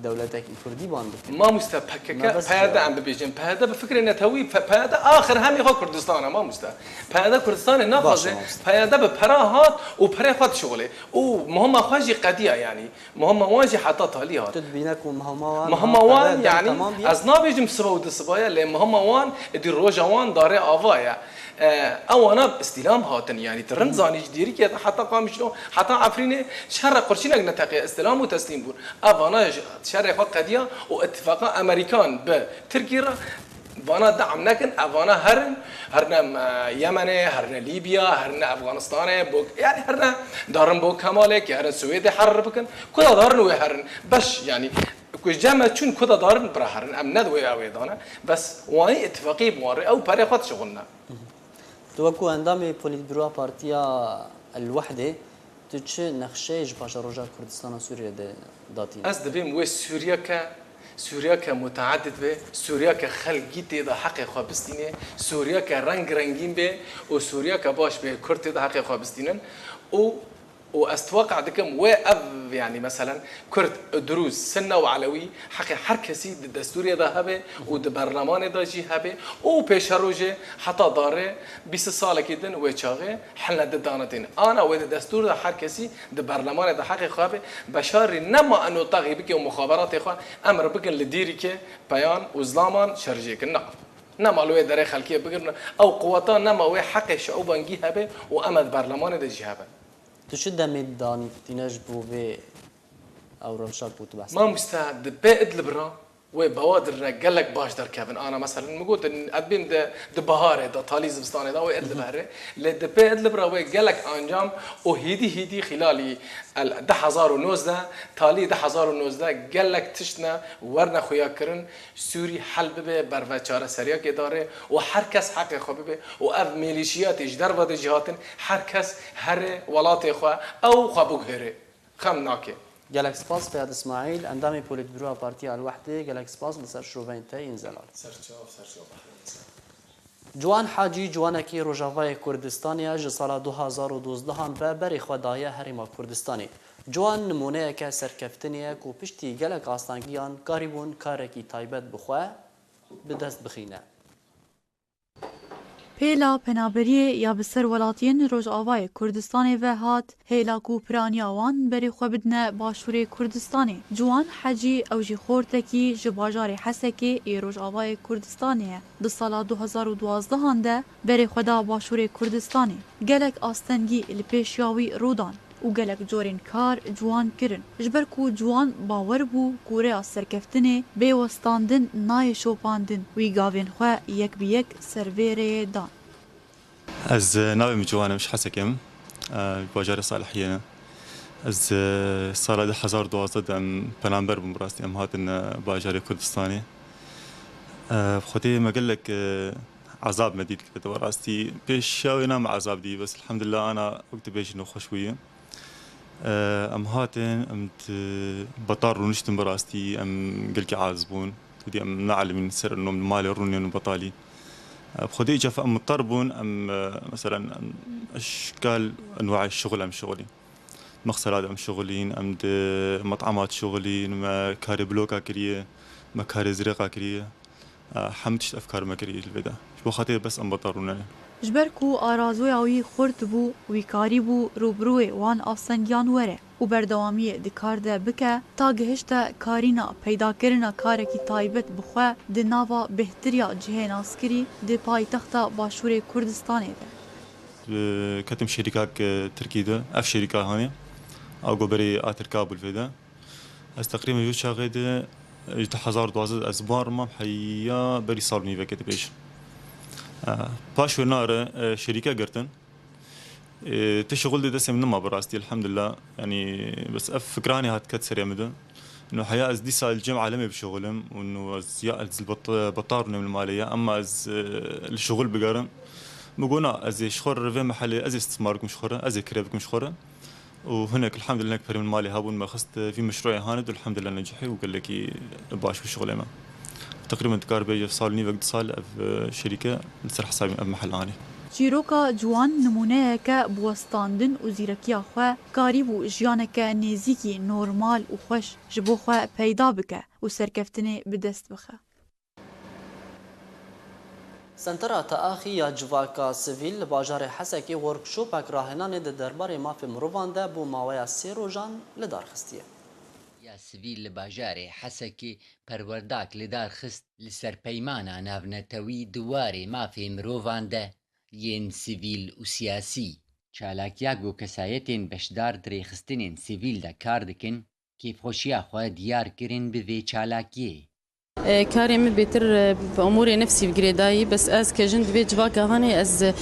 dewletekî kurdî ban bikin. Mamoste, P K K, P Y D em bibêjin, P Y D bi fikrê netewî, P-, P Y D axir hemî xwe Kurdistan e, mamoste. P Y D Kurdistanê naxwaze, P Y D bi pera hat û perê xwe dişixulê. Û muhima xwe jî qediya, yanî muhima wan jî heta talî hat. Tu dibîne ku muhima wan Muhima wan, yanî ez nabêjim siba û du siba ye, lê muhima wan êdî roja wan darê ava ye. E, ewana îstîlam hatin, yanî tu rind zanî ji Dêrikê de heta Qamişlo, heta Efrînê ji here qurşînek neteqê, îstîlam û teslîm bûn. Evana ji şerê xwe qediya û îtifaqa Amerîkan bi Tirkî re vana de'm nekin, evana herin, herine, e, Yemenê, herine Lîbya, herine Efganistanê, bo, yanî herine darin bo Kemalê, ki herin Swêdê herir bikin, ku da darin wê herin. Beş, yanî ku ji cem me çûn ku da darin bira herin, em ne di wê ew ê dane. Bes wanî îtifaqî bi wan re ew perê xwe dişixulne. Tu wekû endamê Polîtbûroya Partiya El-Wehdê, tu çi nexşeyê ji paşeroja Kurdistana Sûriyê de datîne? Ez dibêm wê Sûriyeke, Sûriyeke muteedid be, Sûriyeke xelkî tê de heqê xwe bistîne, Sûriyeke reng rengîn be û Sûriyeke baş be, Kurd tê de heqê xwe bistînin û û ez teweqe dikim wê ev, yanî meselen Kurd, Drûz, Sinne û Elewî heqê her kesî di destûrê de hebe û di berlemanê de jî hebe û pêşerojê heta darê bîst salekî din wê çaxê hilne di danetên. Ana wê di destûr de her kesî di berlemanê de heqê xwe hebe. Beşarî nema eno texî bike û muxaberatê xwe emir bikin li Dîrikê peyan û zilaman şerjê kin. Na. Nema li wê derê xelkê bigirin. Ew quweta nema wê heqê şiûbangî hebe û em di berlemanê de jî hebe. Tu çi demê danîtîne ji bo vê ew rewşa ku tu behs dikî? Mamoste, di pê Idlib re wê bewa dirine gelek baş derkevin. Ana, meselen, min got, ez dibêm di, di biharê de, talî zivistanê de wê Idlib here. Lê di pê Idlib re wê gelek ancam û hêdî hêdî xîlalî el-, du hezar û nozdeh, talî du hezar û nozdeh gelek tişt ne werne xuyakirin, Sûrî hel bibe, berve çareseriyakê dare û her kes heqê xwe bibe û ev mêlîşiyatê ji derve de jî hatin, her kes here welatê xwe, ew xwe biguhere. Xem nake. Gelek spas Feyad Îsmaîl, endamê Polîtbûroya Partiya El-Wehdê, gelek spas li ser şoveyên te yên zelal. Ser çav, ser çav, Behran, ser. Ciwan Hacî, ciwanekî Rojavayê Kurdistanê ye, ji sala du hazar û dozdehan ve berê xwe daye Herêma Kurdistanê. Ciwan nimûneyeke serkeftinê ye ku piştî gelek astengiyan karîbûn karekî taybet bi xwe bi dest bixîne. Pêla penaberiyê ya bi ser welatiyên Rojavayê Kurdistanê ve hat, hêla ku piraniya wan berê xwe bidine Başûrê Kurdistanê. Ciwan Hecî, ew jî xortekî ji bajarê Hesekê ê Rojavayê Kurdistanê ye. Di sala du hazar û duazdehan de berê xwe da Başûrê Kurdistanê. Gelek astengî li pêşiya wî rû dan û gelek corên kar ciwan kirin. Ji ber ku ciwan bawer bû ku rêya serkeftinê bê westandin nayê şopandin, wî gavên xwe yek bi yek ser vê rêyê dan. Ez, e, navê min Ciwan e, ji Hesekê me, e, bajarê Salihiyê ne. Ez, e, sala du hezar duwazdeh de em penaber bûn, bi rastî em hatin, e, bajarê Kurdistanê. E, bi xwedê me gelek, e, Ezab me dît li vê de, bi rastî. Pêşiya wê ne me ezab dî, bes elhamdulillah ana wek dibêjin û xweş bûye. Em hatin, em di betar rûniştin, bi rastî em gelkî aciz bûn. Dî em neelimîn ser nom li malê rûnên û betalî. Bi xwedê îca em muter bûn, em, e, meselen, em eşkal enwaê şixul em şixulîn. Mexsela de em şixulîn, em di met'ama de şixulîn, me karê bloka kiriye, me karê zirêqa kiriye. E, hemî tişt ev kar me kiriye li vê de. Ji bo xatirê bes em betal rûnenê. Ji ber ku arazoya wî xurt bû, wî karîbû rûbirûyê wan astengiyan were û berdewamiyê di kar de bike, ta gihişte karîna peydakirina karekî taybet bi xwe di nava bêhtiriya cihê naskirî di paytexta Başûrê Kurdistanê de. Ketim şerîkak, e, Tirkî de. Ev şerîka hanê, a goberê a Tirka bû li vê de. Ez teqrîben ji çaxê de, ji du hezar duwazdeh ez bar mam heya berî sal û nîvekê dibêjim. E, paş wê nare, e, şerîke girtin. E, ti şixul di destê min nema bi rastî, elhamdulillah. Yanî, bes ev fikranê hat ket serê min de. No heya ez dîsa li cem alemê bişixulim û no ez ya ez li bet-, betar rûnim li malê ya, emma ez, e, li şixul bigerim. Min got, na, ez ê ji xwe re vê mehelê, ez ê istismar bikim ji xwe re, ez ê kirê bikim ji xwe re. Û hinek, elhamdülillah, hinek perê min malê hebûn, me xist vî meşrûyê hanê, û elhamdülillah necihê û gelekî baş bû şixulê me. Teqrîben dikar bêje sal û nîvek, du sal ev, e, şerîke li ser hesabê min ev mehel anî. Çîroka ciwan nimûneyeke bi westandin û zîrekiya xwe karîbû jiyaneke nêzîkî normal û xweş ji bo xwe peyda bike û serkeftinê bi dest bixe. Sentera Teaxî ya Civaka Sivîl li bajarê Hesekê workshopek rahinanê di derbarê mafê mirovan de bo maweya sê rojan li dar xistiye. Ya sivîl li bajarê Hesekê perwerdak li dar xist. Li ser peymana navnetewî di warê mafê mirovan de yên sivîl û siyasî, çalakiya ku kesayetên beşdar di rêxistinên sivîl de kar dikin, kêfxweşiya xwe diyar kirin bi vê çalakiyê. E, karê min bêtir, e, bi umûrê nefsî bi girêdayî, bes ez ke jin di vê civaka hanê ez, e,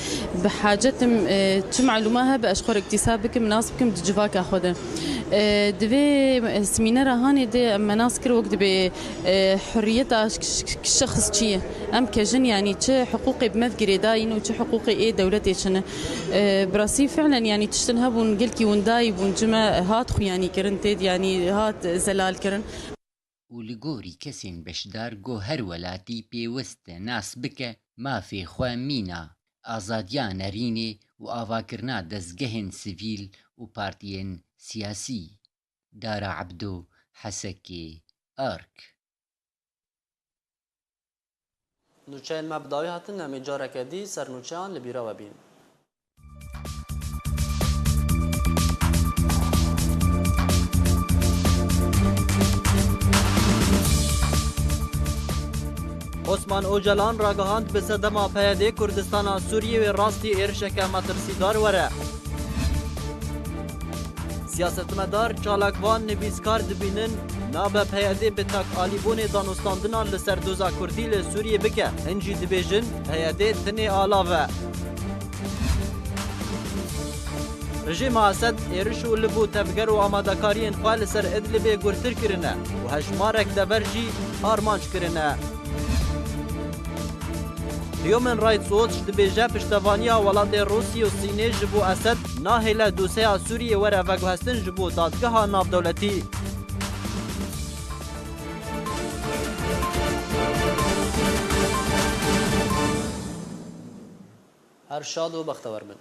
bi hacet im, e, çi melûma hebe ez ji xwe re îktîsab bikim, nas bikim di civaka xwe de. E, di vê, e, semînera hanê de em me nas kir wek dibê, e, hurriyeta ş-, ş-, ş-, şexs çi ye? Em ke jin, yanî çi hiqûqê bi me ve girêdayîn û çi hiqûqê ê dewletê çi ne? E, bi rastî fi'len, yanî tiştin hebûn gelkî windayî bûn, ji me hat xuyanî kirin, têd, yanî hat zelal kirin. Û li gorî kesên beşdar go her welatî pêwist e nas bike mafê xwe, mîna azadiya nerînê û avakirina dezgehên sivîl û partiyên siyasî. Dara Ebdo, Hesekê, Ark. Nûçeyên me bi dawî hatin, em ê careke dî ser nûçeyan li bîra we bînin. Osman Ocalan ragihand, bi sedema P Y D'ê Kurdistana Sûriyê wê rastî êrişeke metirsîdar were. Siyasetmedar, çalakvan, nivîskar dibînin, nabe P Y D bi tak alîbûnê danûstandinan li ser doza Kurdî li Sûriyê bike. Hin jî dibêjin, P Y D tinê alav e. Rejîma Esed êriş û li bo tevger û amadekariyên xwe li ser Idlibê gurtir kirine û hejmarek dever jî armanc kirine. Human Rights Watch dibêje, piştevaniya welatê Rûsî û Sînê ji bo Esed nahêle dosyeya Sûriyê were veguhestin ji bo dadgeha navdewletî. Her şad û bextewer bin.